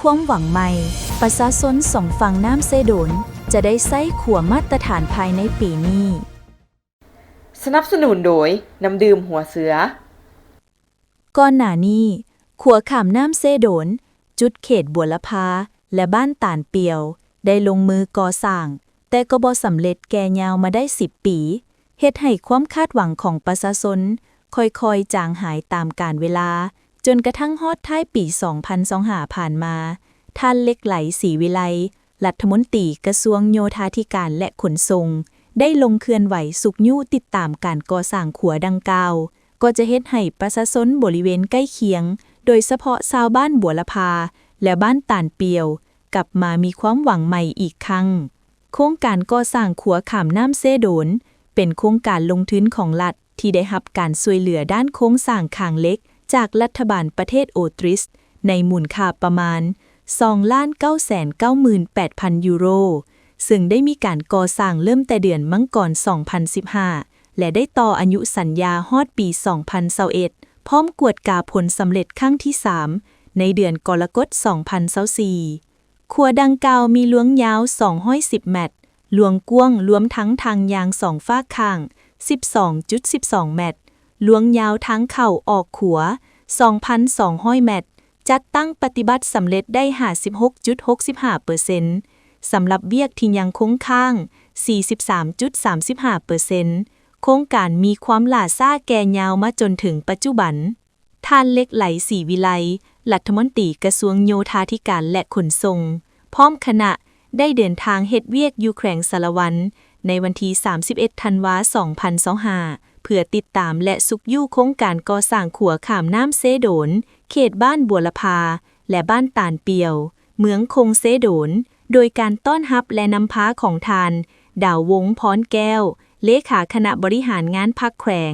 ຄວາມຫວັງໃໝ່, ປະຊາຊົນສອງຝັ່ງນ້ຳເຊໂດນ ຈະໄດ້ໃຊ້ຂົວມາດຕະຖານພາຍໃນປີນີ້. ສະໜັບສະໜູນໂດຍ ນ້ຳດື່ມຫົວເສືອ. ກ່ອນໜ້ານີ້, ຂົວຂ້າມນ້ຳເຊໂດນ ຈຸດເຂດບົວລະພາ ແລະ ບ້ານຕານປ່ຽວ ໄດ້ລົງມືກໍ່ສ້າງ, ແຕ່ກໍບໍ່ສຳເລັດແກ່ຍາວມາໄດ້ສິບປີ, ເຮັດໃຫ້ຄວາມຄາດຫວັງຂອງປະຊາຊົນຄ່ອຍໆຈາງຫາຍຕາມການເວລາ, ຈົນກະທັ່ງຮອດທ້າຍປີສອງພັນຊາວຫ້າຜ່ານມາ, ທ່ານ ເຫຼັກໄຫຼ ສີວິໄລ ລັດຖະມົນຕີກະຊວງໂຍທາທິການ ແລະ ຂົນສົ່ງ ໄດ້ລົງເຄື່ອນໄຫວຊຸກຍູ້ຕິດຕາມການກໍ່ສ້າງຂົວດັ່ງກ່າວ, ກໍຈະເຮັດໃຫ້ປະຊາຊົນບໍລິເວນໃກ້ຄຽງ, ໂດຍສະເພາະຊາວບ້ານບົວລະພາ ແລະ ບ້ານຕານປ່ຽວ ກັບມາມີຄວາມຫວັງໃໝ່ອີກຄັ້ງ. ໂຄງການກໍ່ສ້າງຂົວຂ້າມນ້ຳເຊໂດນ ເປັນໂຄງການລົງທຶນຂອງລັດ ທີ່ໄດ້ຮັບການຊ່ວຍເຫຼືອດ້ານໂຄງສ້າງຄາງເຫຼັກຈາກລັດຖະບານປະເທດໂອຕຣິສ ໃນມູນຄ່າປະມານສອງລ້ານເກົ້າແສນເກົ້າໝື່ນແປດພັນຢູໂຣ, ເຊິ່ງໄດ້ມີການກໍ່ສ້າງເລີ່ມແຕ່ເດືອນມັງກອນສອງພັນສິບຫ້າ ແລະ ໄດ້ຕໍ່ອາຍຸສັນຍາຮອດປີສອງພັນຊາວເອັດ ພ້ອມກວດກາຜົນສຳເລັດຄັ້ງທີສາມ ໃນເດືອນກໍລະກົດສອງພັນຊາວສີ່. ຂົວດັ່ງກ່າວມີລວງຍາວສອງຮ້ອຍສິບແມັດ, ລວງກວ້າງລວມທັງທາງຍ່າງສອງຟາກຂ້າງສິບສອງຈຸດສິບສອງແມັດ, ລວງຍາວທາງເຂົ້າອອກຂົວສອງພັນສອງຮ້ອຍແມັດ, ຈັດຕັ້ງປະຕິບັດສຳເລັດໄດ້ຫ້າສິບຫົກຈຸດຫົກສິບຫ້າເປີເຊັນ, ສຳລັບວຽກທີ່ຍັງຄົງຄ້າງສີ່ສິບສາມຈຸດສາມສິບຫ້າເປີເຊັນ. ໂຄງການມີຄວາມຫຼ້າຊ້າແກ່ຍາວມາຈົນເຖິງປັດຈຸບັນ. ທ່ານ ເຫຼັກໄຫຼ ສີວິໄລ ລັດຖະມົນຕີກະຊວງໂຍທາທິການ ແລະ ຂົນສົ່ງ ພ້ອມຄະນະ ໄດ້ເດີນທາງເຮັດວຽກຢູ່ແຂວງສາລະວັນ ໃນວັນທີສາມສິບເອັດ ທັນວາ ສອງພັນຊາວຫ້າ ເພື່ອຕິດຕາມ ແລະ ຊຸກຍູ້ໂຄງການກໍ່ສ້າງຂົວຂ້າມນ້ຳເຊໂດນ ເຂດບ້ານບົວລະພາ ແລະ ບ້ານຕານປ່ຽວ ເມືອງຄົງເຊໂດນ ໂດຍການຕ້ອນຮັບ ແລະ ນຳພາຂອງທ່ານ ດາວວົງ ພອນແກ້ວ ເລຂາຄະນະບໍລິຫານງານພັກແຂວງ,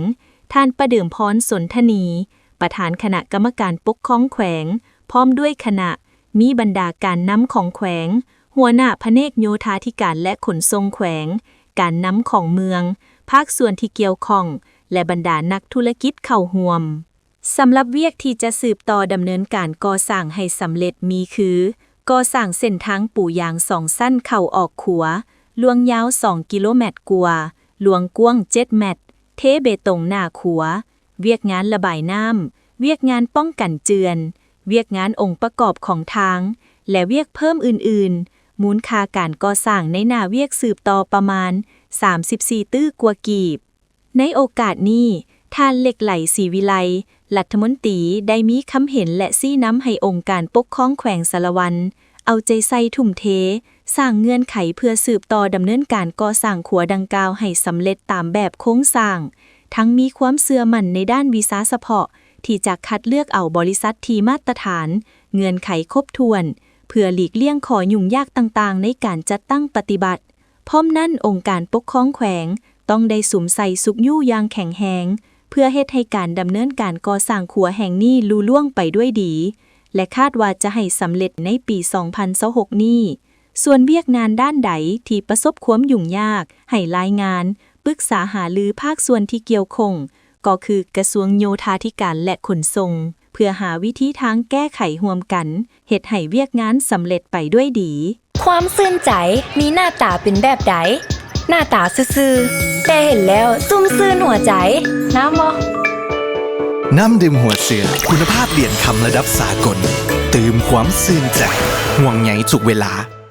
ທ່ານ ປະເດີມພອນ ສົນທະນີ ປະທານຄະນະກຳມະການປົກຄອງແຂວງ ພ້ອມດ້ວຍຄະນະ, ມີບັນດາການນຳຂອງແຂວງ, ຫົວໜ້າພະແນກໂຍທາທິການ ແລະ ຂົນສົ່ງແຂວງ, ການນຳຂອງເມືອງ, ພາກສ່ວນທີ່ກ່ຽວຂ້ອງ ແລະ ບັນດານັກທຸລະກິດເຂົ້າຮ່ວມ. ສຳລັບວຽກທີ່ຈະສືບຕໍ່ດຳເນີນການກໍ່ສ້າງໃຫ້ສຳເລັດມີຄື, ກໍ່ສ້າງເສັ້ນທາງປູຢາງສອງຊັ້ນເຂົ້າອອກຂົວ, ລວງຍາວສອງກິໂລແມັດກວ່າ, ລວງກວ້າງເຈັດແມັດ, ເທເບຕົງໜ້າຂົວ, ວຽກງານລະບາຍນ້ຳ, ວຽກງານປ້ອງກັນເຈື່ອນ, ວຽກງານອົງປະກອບຂອງທາງ ແລະ ວຽກເພີ່ມອື່ນໆ, ມູນຄ່າການກໍ່ສ້າງໃນໜ້າວຽກສືບຕໍ່ປະມານສາມສິບສີ່ຕື້ກວ່າກີບ. ໃນໂອກາດນີ້, ທ່ານ ເຫຼັກໄຫຼ ສີວິໄລ ລັດຖະມົນຕີ ໄດ້ມີຄຳເຫັນ ແລະ ຊີ້ນຳໃຫ້ອົງການປົກຄອງແຂວງສາລະວັນ ເອົາໃຈໃສ່ທຸ່ມເທ ສ້າງເງື່ອນໄຂເພື່ອສືບຕໍ່ດຳເນີນການກໍ່ສ້າງຂົວດັ່ງກ່າວໃຫ້ສຳເລັດຕາມແບບໂຄງສ້າງ, ທັງມີຄວາມເຊື່ອໝັ້ນໃນດ້ານວິຊາສະເພາະ ທີ່ຈະຄັດເລືອກເອົາບໍລິສັດທີ່ມາດຕະຖານ, ເງື່ອນໄຂຄົບຖ້ວນ ເພື່ອຫຼີກລ່ຽງຂໍ້ຫຍຸ້ງຍາກຕ່າງໆໃນການຈັດຕັ້ງປະຕິບັດ. ພ້ອມນັ້ນ, ອົງການປົກຄອງແຂວງຕ້ອງໄດ້ສຸມໃສ່ຊຸກຍູ້ຢ່າງແຂງແຮງ ເພື່ອເຮັດໃຫ້ການດຳເນີນການກໍ່ສ້າງຂົວແຫ່ງນີ້ລຸລ່ວງໄປດ້ວຍດີ ແລະ ຄາດວ່າຈະໃຫ້ສຳເລັດໃນປີສອງພັນຊາວຫົກນີ້. ສ່ວນວຽກງານດ້ານໃດທີ່ປະສົບຄວາມຫຍຸ້ງຍາກ, ໃຫ້ລາຍງານ, ປຶກສາຫາລືພາກສ່ວນທີ່ກ່ຽວຂ້ອງ, ກໍຄືກະຊວງໂຍທາທິການ ແລະ ຂົນສົ່ງ ເພື່ອຫາວິທີທາງແກ້ໄຂຮ່ວມກັນ, ເຮັດໃຫ້ວຽກງານສຳເລັດໄປດ້ວຍດີ. ຄວາມຊື່ນໃຈມີໜ້າຕາເປັນແບບໃດ? ໜ້າຕາຊື່ໆ ແຕ່ເຫັນແລ້ວຊຸ່ມຊື່ນຫົວໃຈ. ງາມບໍ່? ນ້ຳດື່ມຫົວເສືອ ຄຸນນະພາບຫຼຽນຄຳລະດັບສາກົນ ຕື່ມຄວາມຊື່ນໃຈ ຫ່ວງໃຍທຸກເວລາ.